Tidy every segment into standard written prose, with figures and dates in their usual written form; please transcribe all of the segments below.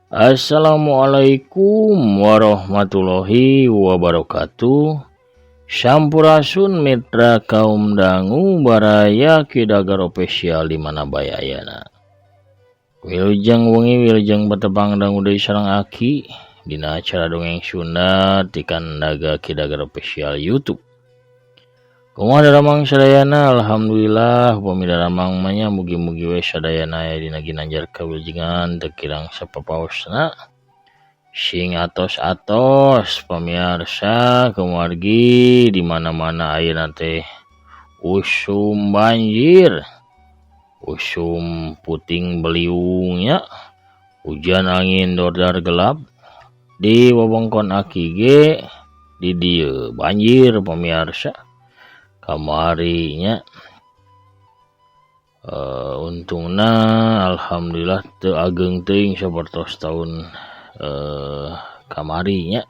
Assalamualaikum warahmatullahi wabarakatuh. Sampurasun mitra kaum dangu baraya Ki Dagar Official di mana bae ayana. Wilujeng wengi wilujeng patepang dangu deui sareng Aki dina acara dongeng Sunda ti Kandaga Ki Dagar Official YouTube. Kumaha daramang sadayana, alhamdulillah upami daramang mah nya mugi-mugi we sadayana aya dina ginanjar kawilujengan teu kirang sapapaosna. Sing atos-atos pamiarsa kumargi di mana-mana ayeuna teh usum banjir, usum puting beliung nya, hujan angin dordar gelap di wewengkon Aki ge di dieu banjir pamiarsa. Kamari nya untungna alhamdulillah teu ageng teuing sapertos taun kamari nya.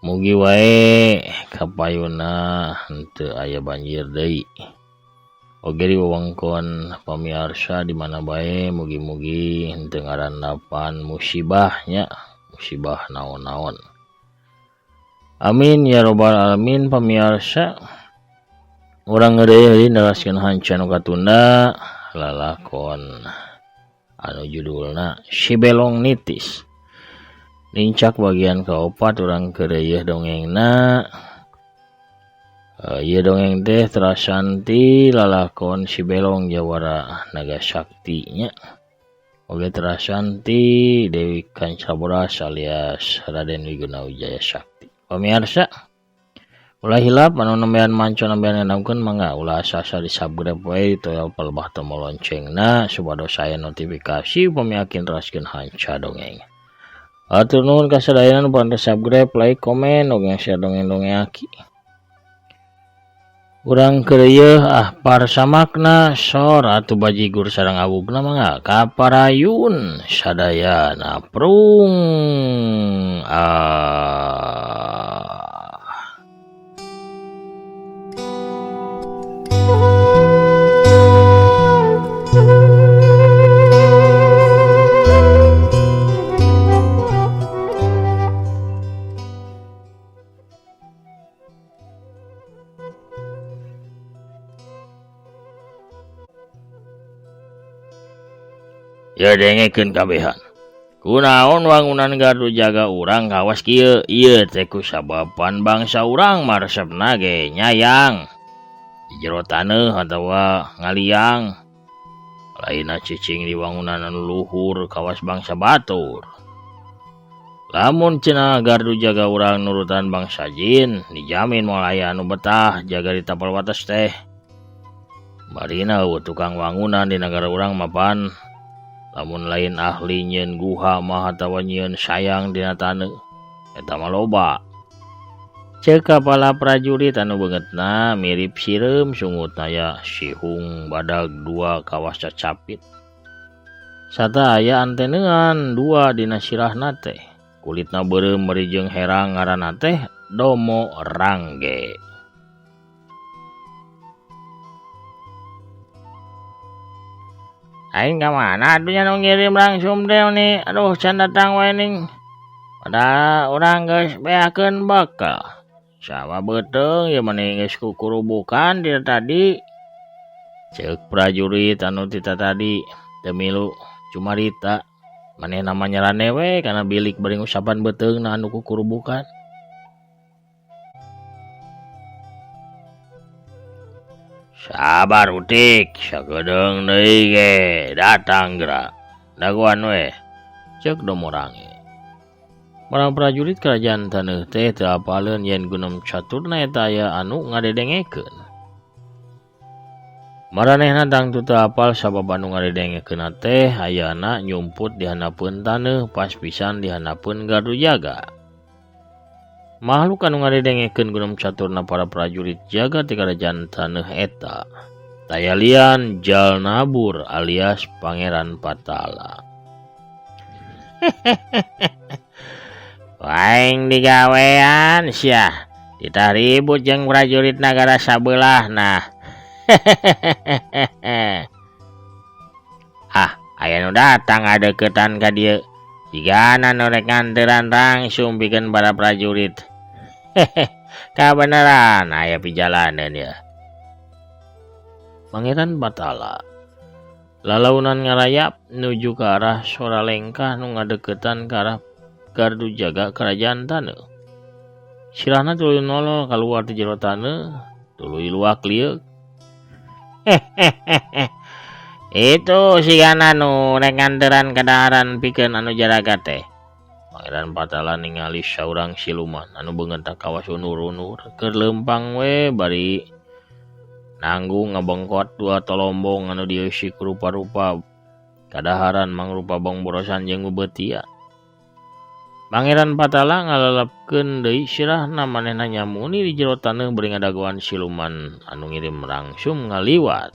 Mugi wae kapayuna henteu aya banjir deui. Oge di wewengkon pamiarsa di mana bae mugi-mugi henteu ngarandapan musibah nya, musibah naon-naon. Amin ya robbal alamin pamiarsa. Urang ngeureuyeuh neraskeun hanca nu katunda lalakon anu judulna Si Belong Nitis. Nincak bagian kaopat urang keureuyeih dongengna. Ieu dongeng teh terasanti lalakon Si Belong jawara Naga Sakti nya. Oge terasanti Dewi Kanca Bodas alias Raden Wiguna Wijaya Sakti. Pamiarsa, ulah hilap anu nembean manco nembean ngenamkeun mangga ulah asa-asa di subscribe wae toel palebah tombol loncengna supados aya notifikasi upami Aki neraskeun hanca dongeng. Hatur nuhun ka sadayana nu parantos subscribe, like, komen, oge share dongeng-dongeng Aki. Urang keureuyeih ah parsamakna sor atuh bajigur sareng awugna mangga kaparayun sadayana prung ah. Ya dengekeun kabehan. Kunaon wangunan gardu jaga urang kawas kieu? Ieu teh kusababan bangsa urang maresepna ge nyayang. Di jero taneuh atawa ngaliang. Lainna cicing di wangunan anu luhur kawas bangsa batur. Lamun cenah gardu jaga urang nurutan bangsa jin, dijamin moal aya anu betah jaga di tapal wates teh. Marina eueuh tukang wangunan di nagara urang mapan. Lamun lain ahli nyieun guha mah atawa nyieun sayang dina taneuh, eta mah loba. Ceuk kapala prajurit anu beungeutna mirip sireum sungutna aya sihung badag dua kawas cacapit. Sata aya antenean dua dina sirahna teh. Kulitna beureum bari jeung herang ngaranna teh Domo Rangge. Aing ka mana atuh nya nu ngirim langsung teh ni, aduh can datang wae ning. Padahal urang geus beakeun bekal. Sawa beuteung ieu mah geus kukurubukan dina tadi. Ceuk prajurit anu tita tadi teu milu cumarita. Manehna mah nyarane we kana bilik bari ngusapan beuteungna anu kukurubukan. Sabar utik, sakedeung deui ge datang geura. Dagoan we, ceuk Domo Rangge. Para prajurit kerajaan taneuh teh teu apaleun yen Gunung Caturna eta aya anu ngadedengekeun. Maranehna tangtu teu apal sabab anu ngadedengekeun teh ayana nyumput di handapeun taneuh pas pisan di handapeun gardu jaga. Makhluk anu ngadedengekeun Gunung Caturna para prajurit jaga ti kerajaan taneuh eta taya lian Jalnabur alias Pangeran Patala. Aing digawean sia, ditah ribut jeung prajurit nagara sabelah nah. Ah, aya nu datang ngadeukeutan ka dieu. Jigana nu rek nganteran langsung pikeun para prajurit. Hehe, kabeneran aya pijalaneun ya. Pangeran Batala lalaunan ngarayap nuju ke arah sora lengkah nu ngadeukeutan ka arah gardu jaga kerajaan taneuh. Sirahna tuluy nolol kaluar ti jero taneuh, tuluy luak lieuk. Hehehe. Itu sigana nu rek nganteran kadaharan pikeun anu jaraga teh. Pangeran Patala ningali saurang siluman anu beungeut kawas unur-unur keur leumpang we bari nanggung ngabengkot dua tolombong anu dieusi ku rupa-rupa kadaharan mangrupa bongborosan jeung bebeutian. Pangeran Patala ngalalepkeun deui sirahna manehna nyamuni di jero taneuh bari ngadagoan siluman anu ngirim langsung ngaliwat.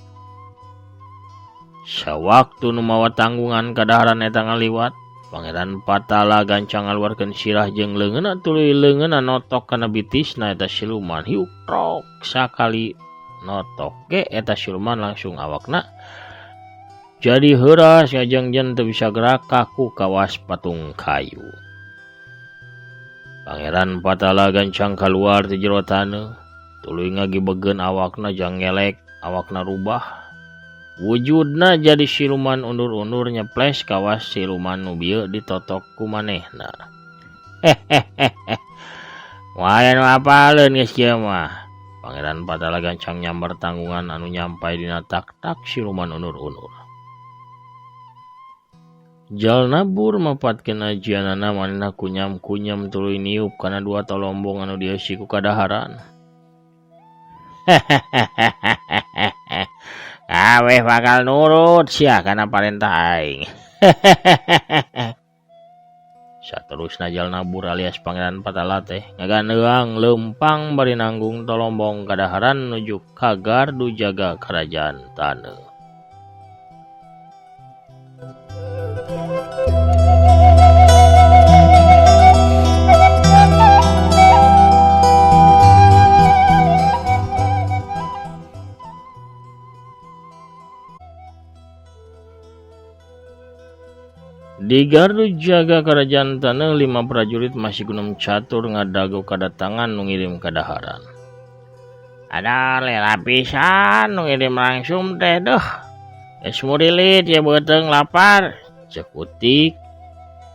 Sawaktu nu mawa tanggungan kadaharan eta ngaliwat, Pangeran Patala gancang ngaluarkeun sirah jeung leungeunna tuluy leungeunna notok kana bitisna eta siluman. Hiuk trok sakali notok ge eta siluman langsung awakna jadi heuras ngajengjen teu bisa gerak kaku kawas patung kayu. Pangeran Patala gancang kaluar ti jero taneuh, tuluy ngagibegeun awakna jang ngelek, awakna rubah. Wujudna jadi siluman undur-undur nyeples kawas siluman nu bieu ditotok ku manehna. Hehehe. Wah, anu apaleun geus kieu mah. Pangeran Patala gancang nyamber tanggungan anu nyampai dina tak-tak siluman undur-undur. Jalnabur mapatkeun ajianana manehna kunyam-kunyam tuluy niup kana dua tolombong anu dieusi ku kadaharan. Hehehe. Kabeh bakal nurut sia kana parentah aing. Saterusna Jalnabur alias Pangeran Patala teh ngaganeuang leumpang bari nanggung tolombong kadaharan nuju ka gardu jaga kerajaan taneuh. Di gardu jaga kerajaan taneuh 5 prajurit masih gunung catur ngadago kadatangan nu ngirim kadaharan. Ada lela pisan nu ngirim langsung teh deuh. Geus murilit ya beuteung lapar. Ceuk Utik.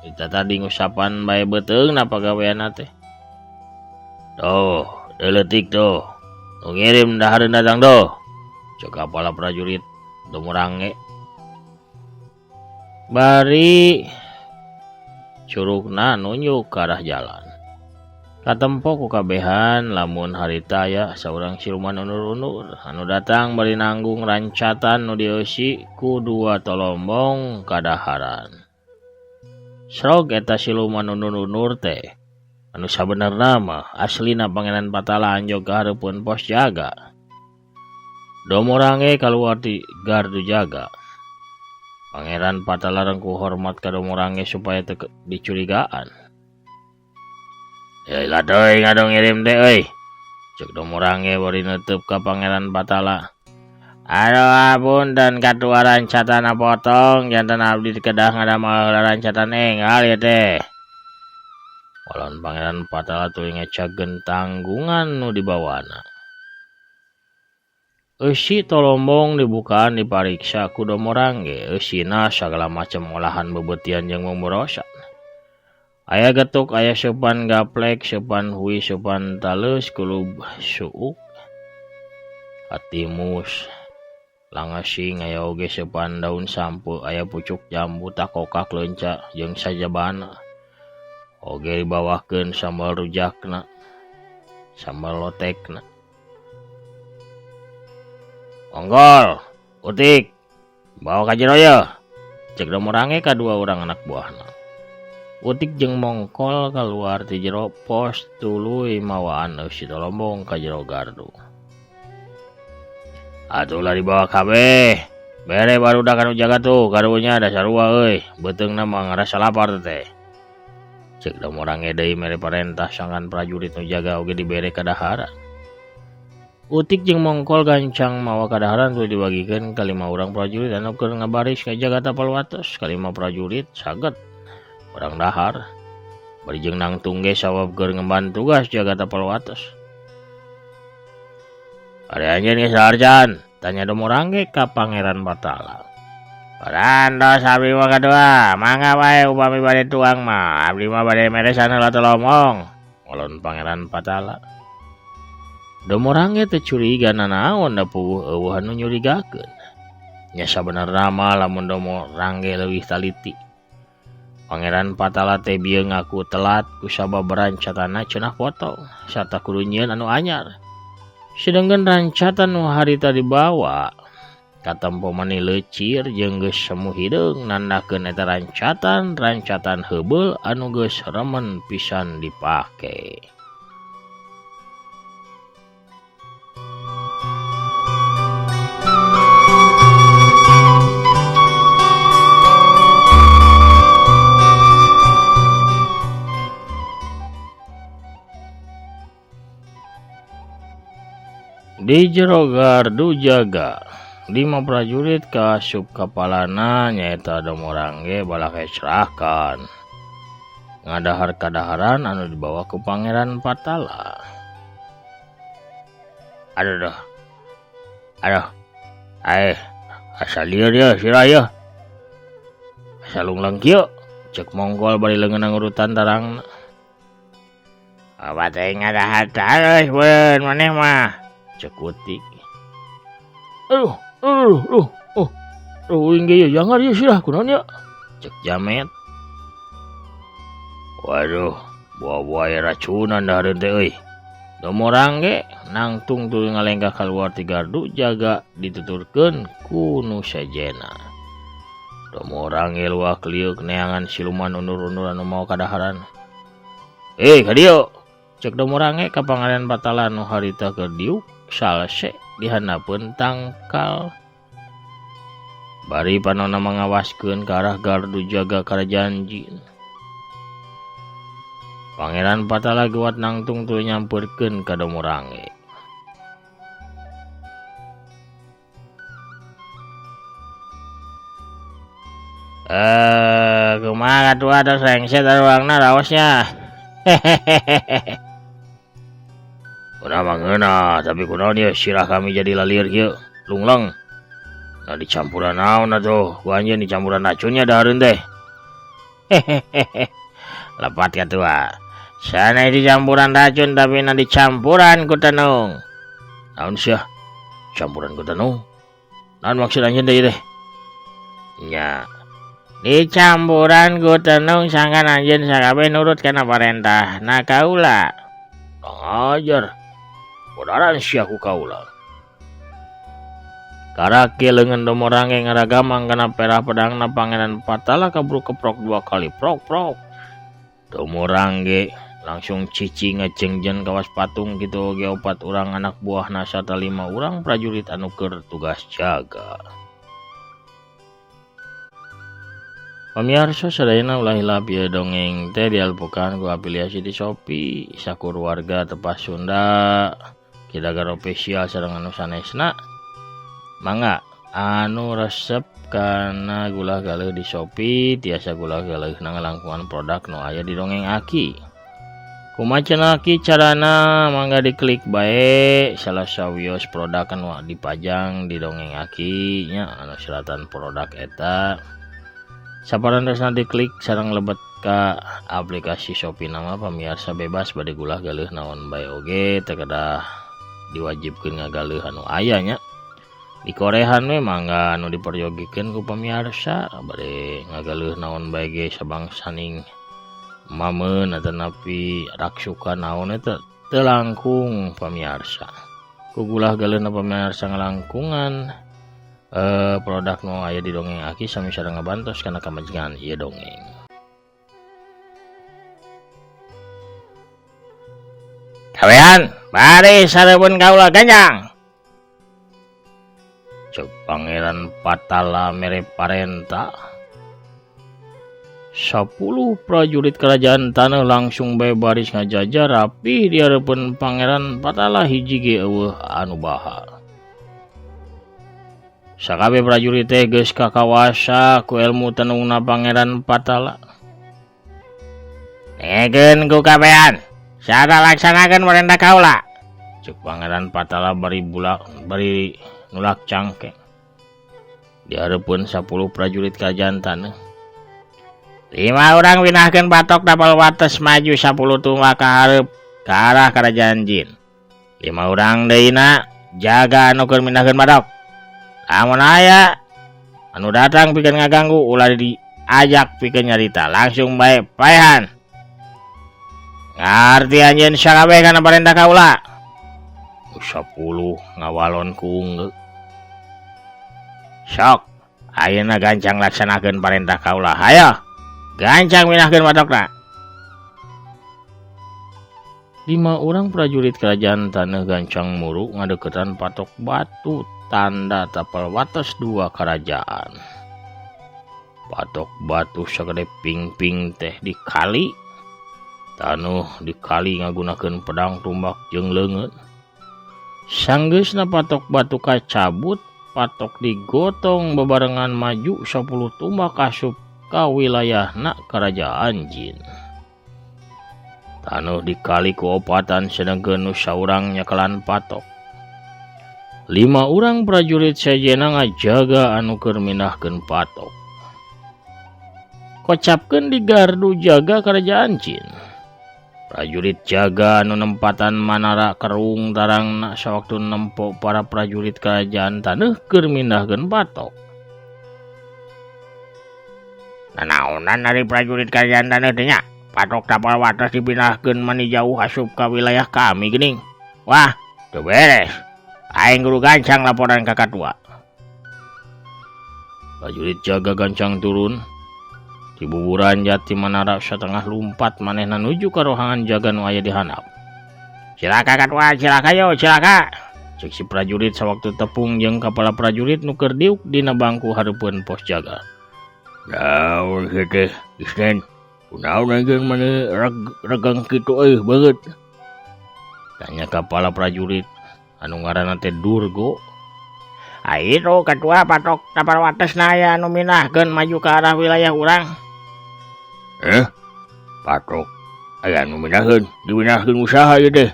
Kita tadi ngusapan bae beuteung na pagaweanna teh. Tuh, leutik tuh. Nu ngirim dahareun datang tuh. Ceuk kepala prajurit dumurange. Bari curugna nunjuk ke arah jalan. Katempo ku kabehan lamun harita aya saurang siluman unur-unur anu datang bari nanggung rancatan nu dieusi ku dua tolombong kadaharan. Srog eta siluman unur-unur teh anu sabenerna mah aslina Pangeran Patala anjog ka hareupeun pos jaga. Domorange kaluar ti gardu jaga. Pangeran Patala rengku hormat ka Domorange supaya teu dicurigaan. Lila deui ngadong ngirim teh euy. Ceuk Domorange bari neuteub ka Pangeran Patala. Aduh apunten katua rancatana potong janten abdi kedah ngadamel rancatan enggal ieu teh. Walon Pangeran Patala tuluy ngecageun tanggungan nu dibawana. Eusi tolombong dibukaan dipariksa ku Domorange, eusina sagala macam olahan bebetian jeung boborosan. Aya getuk, aya seupan gaplek, seupan hui, seupan taleus, kulub suuk, katimus, langasing, aya oge seupan daun sampe, aya pucuk jambu, takokak leunca jeung sajabana. Oge dibawahkeun sambal rujakna, sambal lotekna. Ongol, Utik, bawa ka jero yeuh. Ceuk Domorange ka dua urang anak buahna. Utik jeung Mongkol kaluar ti jero pos tuluy mawaan eusi tolombong ka jero gardu. Atuh lah dibawa kabeh. Bere barudak anu jaga tuh karunya da sarua euy, beuteungna mah ngarasa lapar teh. Ceuk Domorange deui mere parentah sangkan prajurit nu jaga oge dibere kadaharan. Utik jeung Mongkol gancang mawa kadaharan tuluy dibagikeun ka 5 urang prajurit anu keur ngabaris ngajaga tapal wates. Kalima prajurit saget. Urang dahar. Bari jeung nangtung ge sabab keur ngemban tugas jaga tapal wates. Ari anjeun geus dahar can? Tanya Domo Rangge ka Pangeran Patala. Parantos abdi mah kadua, mangga wae upami bade tuang mah, abdi mah bade meresan heula tolomong. Ngolon Pangeran Patala. Domo Rangge teu curiga nanaon da puguh eueuh anu nyurigakeun. Nya sabenerna mah lamun Domo Rangge leuwih taliti. Pangeran Patala teh bieu ngaku telat kusabab rancatana cenah potong sarta kudu nyieun anu anyar. Sedengkeun rancatan nu harita dibawa katempo mani leucir jeung geus semu hideung nandakeun eta rancatan heubeul anu geus remen pisan dipake. Di jero gardu jaga 5 prajurit kaasup kapalana nyaeta Domo Rangge balake serahkan ngadahar kadaharan anu dibawa ku Pangeran Patala. Aduh dah. Aduh. Aeh, asa lieur yeuh sirah yeuh. Asa lungleng kieu, ceuk Mongol bari leungeunna ngurutan tarangna. Obat teh ngadahar tarus beun maneh mah. Ceuk Utik. Aduh, aduh, aduh, oh, uing ge jangan ieu sirah kunaon ya? Ceuk Jamet. Waduh, buah-buah racunan dahareun teh euy. Domo Rangge nangtung tuluy ngalengkah kaluar ti gardu jaga dituturkeun ku nu sejena. Domo Rangge luak liuk neangan siluman undur-undur anu mau kadaharan. Eh, ka dieu. Ceuk Domo Rangge ka Pangeran Patala nu harita keur diuk salse dihandapeun tangkal. Bari panonna mangawaskeun ka arah gardu jaga karajaan jin. Pangeran Patala geuwat nangtung tuluy nyampeurkeun ka Domo Rangge. Kumaha katua tos rengse taruangna raosnya. Hehehehe. Kunaon mangeuna, tapi kunaon ieu sirah kami jadi lalir kieu, lungleng. Nah dicampuran naon atuh, ku anjeun dicampuran racunnya dahareun teh. Hehehehe. Lepat katua. Sanes dicampuran racun tapi na dicampuran ku tenung. Naon sia? Campuran ku tenung? Naon maksud anjeun teh teh? Nya. Dicampuran ku tenung sangkan anjeun sakabeh nurut kana parentah na kaula. Ngajar. Bodaran sia ku kaula. Karake leungeun Domo Rangge ngaragamang kana perah pedangna Pangeran Patala kaburu keprok 2 kali prok-prok. Domo Rangge langsung cicing ngecengjen kawas patung kitu oge 4 urang anak buahna sarta 5 urang prajurit anu keur tugas jaga. Pamiarsa sadayana ulah hilap ieu dongeng teh dialpukan ku afiliasi di Shopee sakur warga tepas Sunda Kidagar official sareng anu sanesna. Mangga anu resep kana gula galeuh di Shopee tiasa gula galeuh ngalangkungan produk nu aya di dongeng Aki. Kumaha cenah Aki carana mangga diklik bae salah sawios produk anu dipajang di dongeng Aki nya anu seratan produk eta. Saparantosna diklik sareng lebet ka aplikasi Shopee nama pamiarsa bebas bade gulah galeuh naon bae oge teu kedah diwajibkeun ngagaleuh anu aya nya. Dikorehan we mangga anu diperyogikeun ku pamiarsa bade ngagaleuh naon bae ge sabangsaning mameun atanapi raksukan naon eta teu langkung pamiarsa. Ku gulah galeuhna pamiarsa ngalangkungan produk nu aya di dongeng Aki sami sareng ngabantos kana kamajengan ieu dongeng. Kawean, baris sareupeun kaula ganjang. Ceuk Pangeran Patala mere parenta. 10 prajurit kerajaan taneuh langsung bae baris ngajajar rapi di hareupeun Pangeran Patala hiji ge eueuh anu baha. Sakabeh prajurit teh geus kakawasa ku ilmu tenungna Pangeran Patala. Dengekeun ku kabehan. Sada laksanakeun parentah kaula. Cek Pangeran Patala bari bulak bari nulak cangkeng. Di hareupeun 10 prajurit kerajaan taneuh. 5 urang winahkeun patok tapal wates maju 10 tumbak ka hareup ka arah kerajaan jin. 5 urang deuna jaga anu keur mindahkeun patok. Lamun aya anu datang pikeun ngaganggu ulah diajak pikeun nyarita, langsung bae paehan. Ngarti anjeun sakabeh kana parentah kaula. 10 ngawalon ku unggeu. Sok, ayeuna gancang laksanakeun parentah kaula. Hayo, gancang mindahkeun patokna. 5 orang prajurit kerajaan taneuh gancang muru ngadeukeutan patok batu tanda tapal wates 2 kerajaan. Patok batu sagede ping-ping teh dikali. Tanuh dikali ngagunakeun pedang tumbak jeung leungeun. Sanggeusna patok batu kacabut, patok digotong bebarengan maju 10 tumbak asup ka wilayahna kerajaan jin. Tanuh dikali ku opatan sedengkeun nu saurang nyekelan patok. 5 urang prajurit sejenna ngajaga anu keur mindahkeun patok. Kocapkeun di gardu jaga kerajaan jin. Prajurit jaga anu nempatan manara kerung tarangna sawaktu nempo para prajurit kerajaan taneuh keur mindahkeun patok. Nanaonan ari prajurit kerajaan taneuh teh nya? Patok tapal wates dipindahkeun mani jauh asup ka wilayah kami geuning. Wah, teu beres. Aing kudu gancang laporan ka katua. Prajurit jaga gancang turun. Di buburan jati manara satengah lumpat manehna nuju ka rohangan jaga nu aya di handap. Cilaka katua, cilaka yo, cilaka. Cek si prajurit sawaktu tepung jeung kapala prajurit nu keur diuk dina bangku hareupeun pos jaga. Naon kieu teh, Isnen? Kunaon anjeun maneh regang kitu euy beungeut? Tanya kapala prajurit anu ngaranna teh Durgo. Ayo ketua patok tapal watesna aya anu mindahkeun maju ka arah wilayah urang. Patok aya anu mindahkeun, dipindahkeun usaha ieu teh.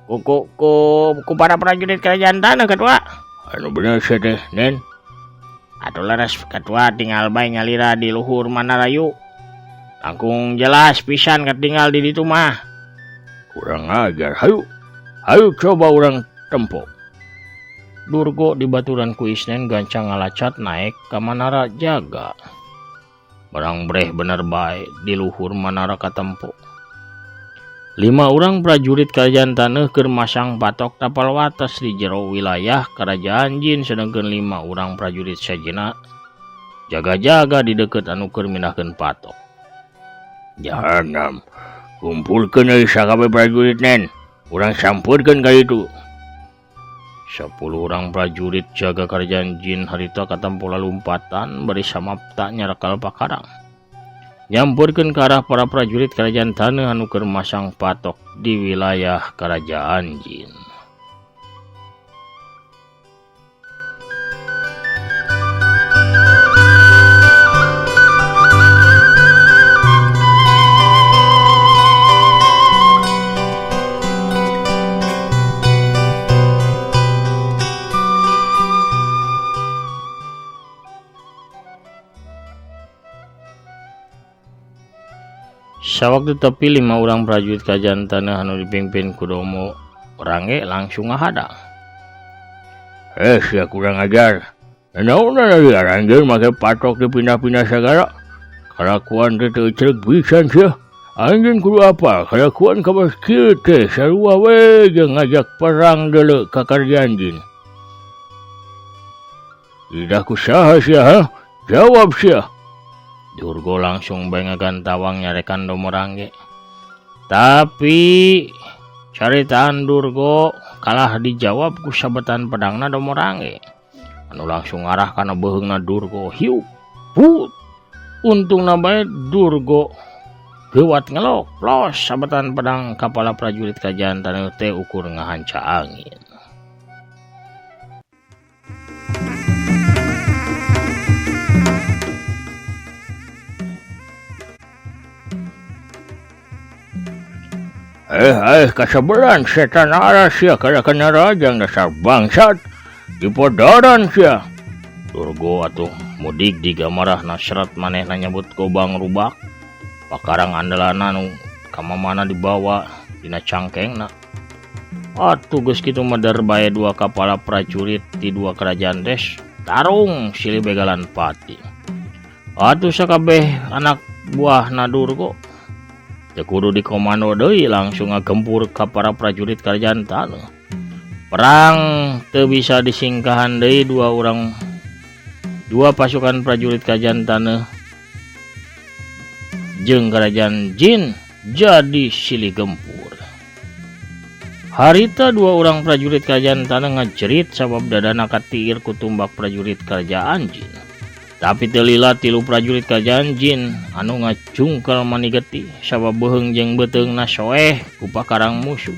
Ku para prajurit kerajaan taneuh ketua. Anu bener sia teh, Nen. Atuh leres ketua tinggal bae nyalira di luhur manara yu. Langkung jelas pisan ketinggal di ditu mah. Kurang ajar, hayu. Hayu coba urang tempo. Durgo dibaturan ku Isnen gancang ngalacat naik ka manara jaga. Barang breh bener bae di luhur manara katempo. 5 urang prajurit kerajaan taneuh keur masang patok tapal wates di jero wilayah kerajaan jin sedengkeun 5 urang prajurit sejenna jaga-jaga di deukeut anu keur mindahkeun patok. Jahanam, kumpulkeun euy sakabeh prajurit nen. Urang sampeurkeun ka ditu. 10 orang prajurit jaga kerajaan jin harita katempo lalumpatan bari samapta nyarekal pakarang. Nyampeurkeun ka arah para prajurit kerajaan taneuh anu keur masang patok di wilayah kerajaan jin. Sawaktu tepi 5 orang prajurit kerajaan taneuh anu dipimpin ku Domo Rangge langsung ngahadang. Sia kurang ajar. Naonan ari aranjeun make patok dipindah-pindah sagala. Kalakuan teh teu ceuk pisan sia. Anjeun kudu apal kalakuan kawas kieu teh sarua we jeung ngajak perang deuleu ka kerajaan jin. Lidah ku saha sia ha? Jawab sia. Durgo langsung bae ngagantawang nyarekan Domo Rangge. Tapi caritaan Durgo kalah dijawab ku sabetan pedangna Domo Rangge. Anu langsung ngarah kana beuheungna Durgo. Hiu, put. Untungna bae Durgo geuwat ngelok, plos sabetan pedang kapala prajurit kerajaan taneuh teh ukur ngahanca angin. Kasabelan setan aras sia kada kana rajang dasar bangsat dipodaran sia. Durgo atuh mudik di gamarah nasrat manehna nyebut gobang rubak. Pakarang andalana nu kamamana dibawa dina cangkengna. Atuh geus kitu meder bae dua kapala prajurit di dua kerajaan des tarung silih begalan pati. Atuh sakabeh anak buahna Durgo teu kudu dikomando deui langsung ngagempur ka para prajurit kerajaan taneuh. Perang teu bisa disingkahan deui dua pasukan prajurit kerajaan taneuh jeung kerajaan jin jadi silih gempur. Harita dua orang prajurit kerajaan taneuh ngajerit sabab dadana katiir ku tumbak prajurit kerajaan jin. Tapi teu lila tilu prajurit kerajaan jin anu ngacungkel manigeti sabab beuheung jeung beuteungna soeh ku pakarang musuh.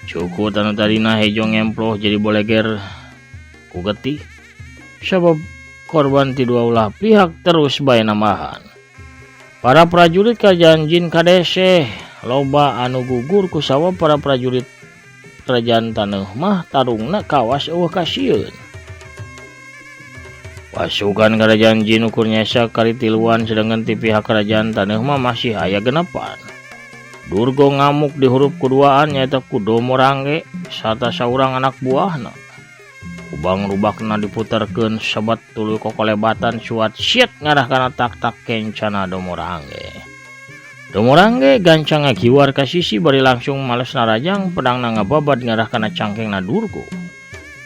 Cukut anu tadina hejo ngemploh jadi boleger ku getih sabab korban ti dua ulah pihak terus bae nambahan. Para prajurit kerajaan jin kadeseh loba anu gugur ku sabab para prajurit kerajaan taneuh mah tarungna kawas eueuh kasieun. Pasukan kerajaan jin ukur nyesa kari tiluan sedangkan ti pihak kerajaan taneuh mah masih aya genepan. Durgo ngamuk di hurup kuduaan nyaeta ku Domorangge sarta saurang anak buahna. Kubang rubakna diputerkeun sebat tuluy kokolebatan suat siet ngarah kana tak-tak kencana Domorangge. Domorangge gancang ngagiwar ka sisi bari langsung males narajang pedangna ngababad ngarah kana cangkengna Durgo.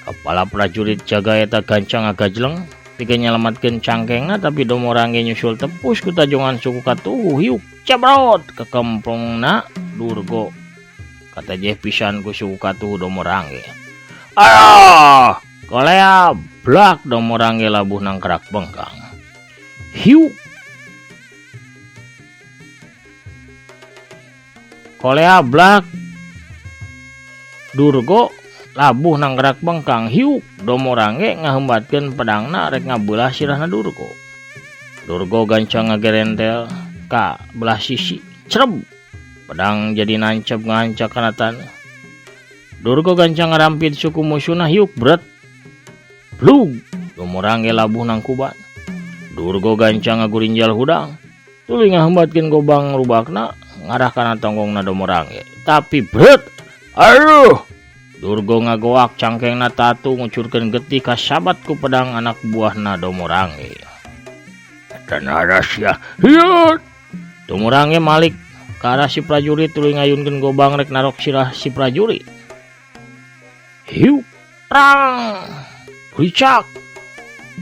Kepala prajurit jaga eta gancang ngagajleng pikeun nyalamatkeun cangkengna tapi Domorangge nyusul tepus ku tajongan suku katuhu hiuk cebrot kekemplongna Durgo. Katajeh pisan ku suku katuhu Domorangge. Aduh, kolea blak Domorangge labuh nangkrak bengkang. Hiuk. Kolea blak Durgo labuh nanggerak bengkang. Hiuk Domorangge ngahembatkeun pedangna rek ngabelah sirahna Durgo. Durgo gancang ngagerentel ka belah sisi. Creb. Pedang jadi nancep ngancak kana taneuh. Durgo gancang ngarampit suku musuhna hiuk bret. Blug. Domorangge labuh nangkuban. Durgo gancang ngagurinjal hudang. Tuluy ngahembatkeun gobang rubakna ngarah kana tonggongna Domorangge. Tapi bret. Aduh. Durgo ngagoak cangkengna tatu ngucurkeun getih kasabat ku pedang anak buahna Domorangge. Tanara sia. Hiut. Domorangge malik ka arah si prajurit tuluy ngayunkeun gobang rek narok sirah si prajurit. Hiuk. Prang. Ricak.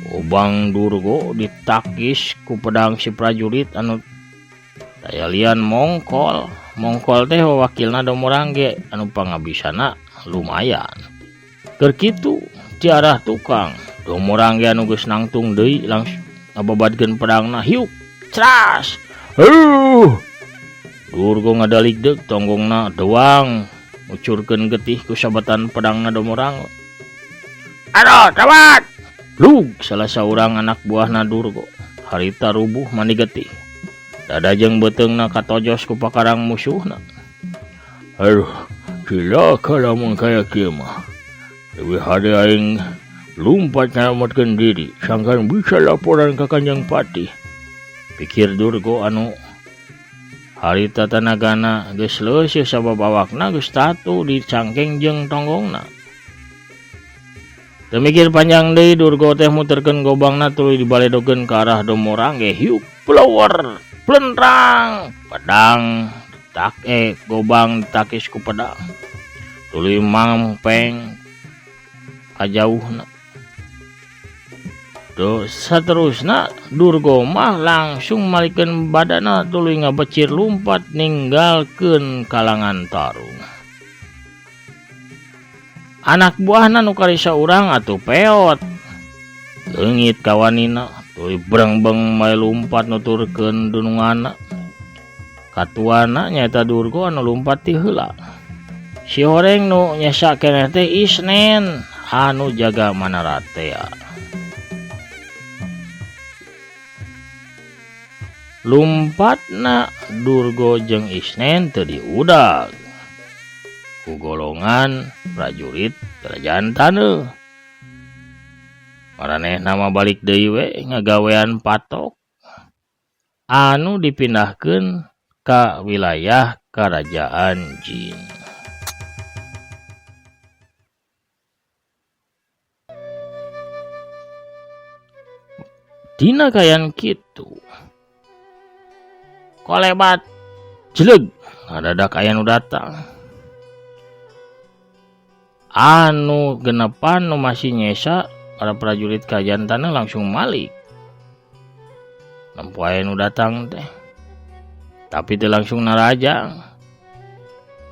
Gobang Durgo ditakis ku pedang si prajurit anu dayalian mongkol. Mongkol teh wakilna Domorangge anu pangabisana lumayan. Keur kitu ti arah tukang Domorangge anu geus nangtung deui langsung ngababadkeun pedangna hiuk cras. Heuh. Durgo ngadaligdeug tonggongna doang ngucurkeun getih ku sabatan pedangna Domorangge. Aduh, tawat. Lug salah saurang anak buahna Durgo harita rubuh mani getih. Dada jeung beuteungna katojos ku pakarang musuhna. Aduh, cilaka lamun kaya kieu mah. Leuwih hade aing lumpat nyalametkeun diri sangkan bisa laporan ka Kanjeng Patih. Pikir Durgo anu harita tanagana geus leuseus sabab awakna geus tatu di cangkeng jeung tonggongna. Teu mikir panjang deui Durgo teh muterkeun gobangna tuluy dibaledogeun ka arah Domorangge. Hiuk blower plentrang pedang tak gobang takis ku pedang tuluy mangpeng kajauhna. Do saterusna Durgo mah langsung malikeun badana tuluy ngabecir lumpat ninggalkeun kalangan tarung. Anak buahna nu karisa urang atuh peot. Leungit kawanina tuluy brengbeng mae lumpat nuturkeun dununganna. Katuana nyaeta Durgo anu lumpat ti heula. Si horeng nu nyesa keneh teh Isnen anu jaga manaratea. Lumpatna Durgo jeung Isnen teu diudag ku golongan prajurit kerajaan taneuh. Maranehna mah balik deui we ngagawean patok anu dipindahkeun ka wilayah Karajaan Jin. Dina kaayaan kitu kolebat jeleg ngadadak aya nu datang. Anu genepan nu masih nyesa para prajurit kerajaan taneuh langsung malik. Nempo aya nu datang teh. Tapi teu langsung narajang.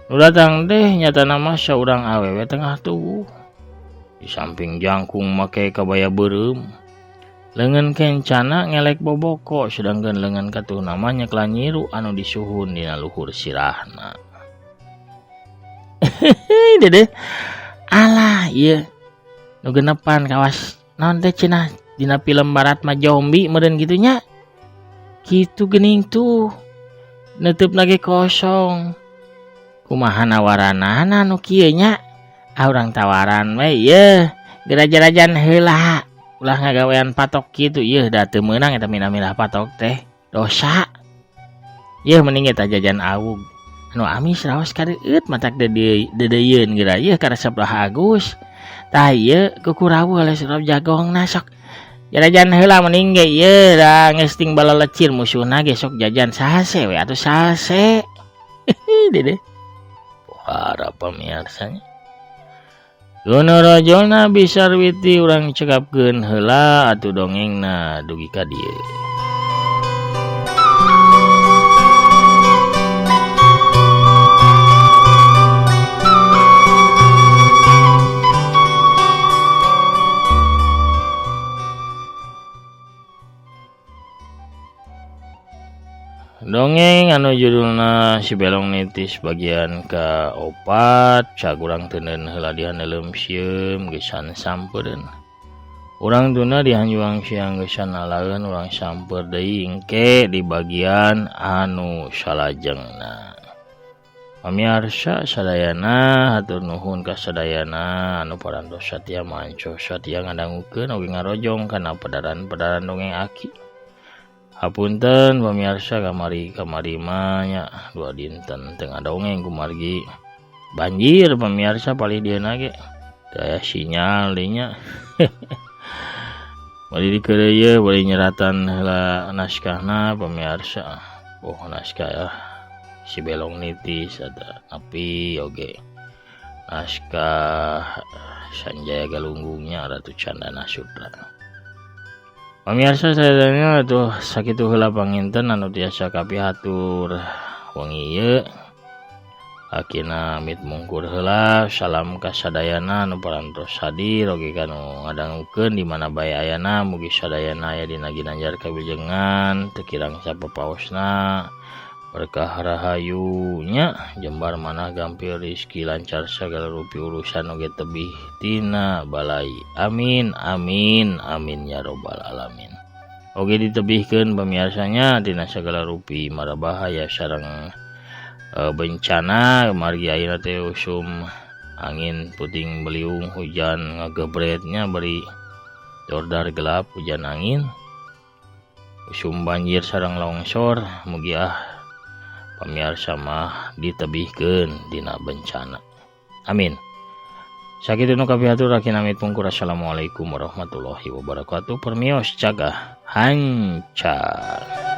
Nu datang teh nyatana mah saurang awewe tengah tubuh. Di samping jangkung make kabaya beureum. Leungeun kencana ngelek boboko sedangkeun leungeun katuhna mah nyeklan nyiru anu disuhun dina luhur sirahna. Dedeh. Alah ieu nu genepan kawas naon teh cenah dina film barat mah zombie meureun kitu nya. Kitu geuning tuh. Neuteupna ge kosong. Kumaha nawaranana nu kieu nya? Ah urang tawaran we ieu. Geraja-rajan heula. Ulah ngagawean patok kitu ieu da teu meunang eta minah-minah patok teh. Dosa. Ieu mending eta jajan awug. Anu amis raos kareueut matak deudeuyeun geura ieu karesep lah Agus. Tah ieu kukurawuh oleh surap jagongna sok. Jarajan heula mending ge ieu da geus ting balalecir musuhna ge sok jajan sase we atuh sase. Dedeh. Pohara pamiarsanya. Gunung bisa witi urang cekapkeun heula atuh dongengna dugi ka dieu. Dongeng anu judulna Si Belong Nitis bagian ka-4 cag urang teuneun heula dihaneuleum sieum geusan sampeureuun. Urang tuna dihanjuang siang geusan alaeun urang samper deui engke di bagian anu salajengna. Pamiarsa sadayana hatur nuhun ka sadayana anu parantos satia manco satia ngadangukeun oge ngarojong kana pedaran-pedaran dongeng aki. Hapunten pemirsa kamari-kamari mah nya dua dinten teu ngadongeng kumargi banjir pemirsa palih dieuna ge teu aya sinyal deui nya. Bari dikeureuyeun bari nyeratan heula naskahna pemirsa. Oh naskah ya Si Belong Nitis ada nepi oge naskah Sanjaya Galunggungnya Ratu Candana Sutra. Pamirsa sadayana atuh sakitu heula panginten anu tiasa kapihatur wengi ieu. Akina amit mungkur heula salam ka sadayana anu parantos hadir oge kanu ngadangukeun di mana bae ayana mugi sadayana aya dina ginanjar kawilujengan teu kirang sapapaosna berkah rahayu nya jembar manah gampil rizki lancar sagala rupi urusan oge tebih tina balai amin amin amin ya robbal alamin. Oge ditebihkeun pamiarsanya tina sagala rupi mara bahaya sareng bencana margi ayeuna teh usum angin puting beliung hujan ngagebretnya bari dordar gelap hujan angin usum banjir sareng longsor mugi ah pamiarsa mah ditebihkeun dina bencana. Amin. Sakitu nu kapihatur akhirna amit pungkur. Assalamualaikum warahmatullahi wabarakatuh. Permios cagah hancar.